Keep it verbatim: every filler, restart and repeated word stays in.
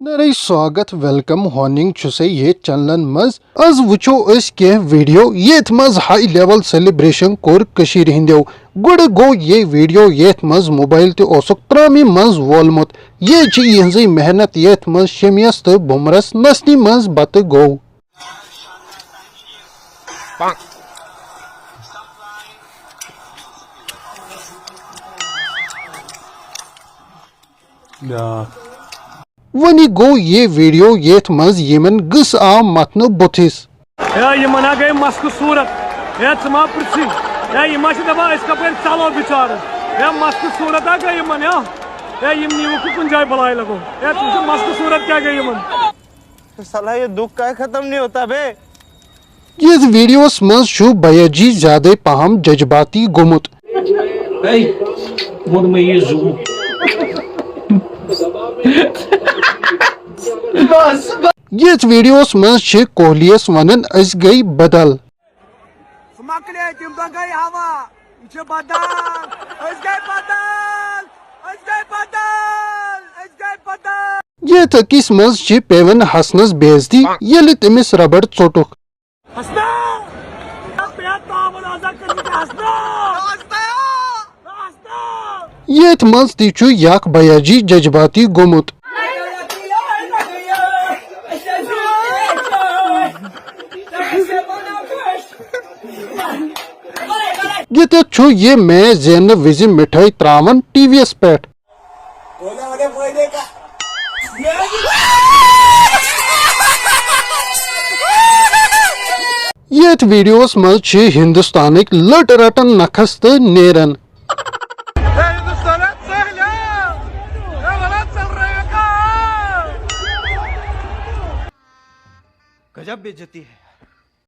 نرے سواگت، ویلکم، ہوننگ چھُسے یتھ چینلن منٛز۔ از وٕچھو أسۍ کینٛہہ ویڈیو یتھ منٛز ہائی لیول سیلیبریشن کوٚر کٔشیٖرِ ہٕنٛدیو۔ گۄڈٕ گوٚو یہِ ویڈیو یتھ منٛز موبایل تہِ اوسُکھ ترٛامہِ منٛز وولمُت۔ یہِ چھِ یِہنٛزٕے محنت یتھ منٛز شمیس تہٕ بُمرس نژنہِ منٛز بتہٕ گوٚو۔ بیٛاکھ۔ وۄنۍ گوٚو یہِ ویڈیو یتھ منٛز یِمن گٕس آو متھنہٕ بُتھِس۔ ہے، یِمن ہا گٔے مسکہٕ صوٗرت۔ ہے، ژٕ ما پرٛژھٕے۔ ہے، یِم ہا چھِ دپان، أسۍ کپٲرۍ ژلو بِچارٕ۔ ہے، مسکہٕ صوٗرت ہا گٔے یِمن، ہے۔ ہے، یِم نیٖوُکھ نہٕ کُنہِ جایہِ بلاے لگو۔ ہے، ژٕ وٕچھ مسکہٕ صوٗرت کیٛاہ گٔے یِمن۔ سالا، یہ دکھ کا ختم نہیں ہوتا بے۔ یتھ ویڈیوس منٛز چھُ بھیا جی زیادے پہم جذباتی گوٚمُت۔ ہے، ووٚن مےٚ یہِ زُو۔ یتھ ویڈیوس منٛز چھِ کوہلیس ونان، أسۍ گٔے بدل۔ سُہ مۄکلے، تِم دۄہ گٔے ہوا۔ یہِ چھِ بدل۔ أسۍ گٔے بدل۔ أسۍ گٔے بدل۔ أسۍ گٔے بدل۔ یتھ أکِس منٛز چھِ پیوان حسنس بے عزتی، ییٚلہِ تٔمِس ربڑ ژوٚٹُکھ۔ حسنا! مےٚ پیٚیہِ تاوَن آز کٔرمٕتۍ حسنا! حسنا! یتھ منٛز تہِ چھُ یکھ بھیا جی جذباتی گوٚمُت۔ ییٚتٮ۪تھ چھُ یہِ میچ زیننہٕ وِزِ مِٹھٲے ترٛاوان ٹی وی یَس پٮ۪ٹھ۔ یتھ ویڈیوس منٛز چھِ ہندوستانٕکۍ لٔٹ رٹان نکھس تہٕ نیران۔ गजब बेइज्जती है।